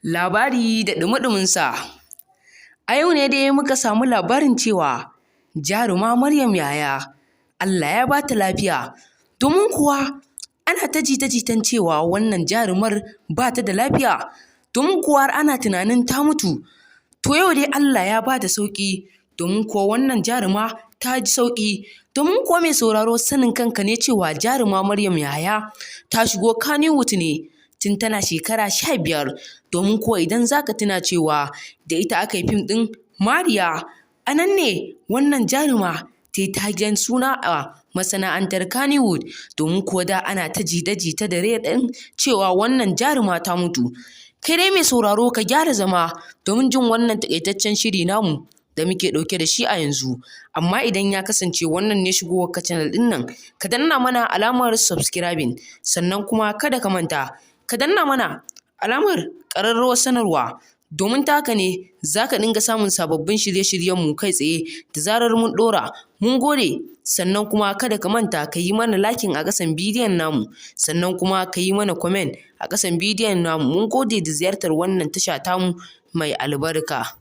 Labari da ɗumi-ɗuminsa. A yau ne dai muka samu labarin cewa jaruma Maryam Yahaya Allah ya ba ta lafiya, domin kuwa ana ta jita-jitan cewa wannan jarumar ba ta da lafiya, domin kuwa har ana tunanin ta mutu. To yau dai Allah ya ba da sauƙi, domin kuwa wannan jaruma ta ji sauƙi, domin kuwa mai sauraro, sanin kanka ne cewa jaruma Maryam Yahaya ta shigo Kannywood ne tun tana shekara 15, domin kuwa idan za ka tuna cewa da ita aka yi fim ɗin Mariya, a nan ne wannan jaruma ta yi taken suna a masana'antar Kannywood, domin kuwa da ana ta jita-jita da raɗin cewa wannan jaruma ta mutu. Kai dai mai sauraro, ka gyara zama domin jin wannan taƙaitaccen shiri namu da muke ɗauke da shi a yanzu. Amma idan ya kasance wannan ne shigowar ka channel ɗin nan, ka danna mana alamar subscribing, sannan kuma kada ka manta ka danna mana alamar ƙararrawar sanarwa, domin ta haka ne za ka dinga samun sababbin shirye-shiryenmu kai tsaye da zarar mun ɗora. Mun gode. Sannan kuma kada ka manta ka yi mana liking a ƙasan bidiyon namu, sannan kuma ka yi mana comment a ƙasan bidiyon namu. Mun gode da ziyartar wannan tasha tamu mai albarka.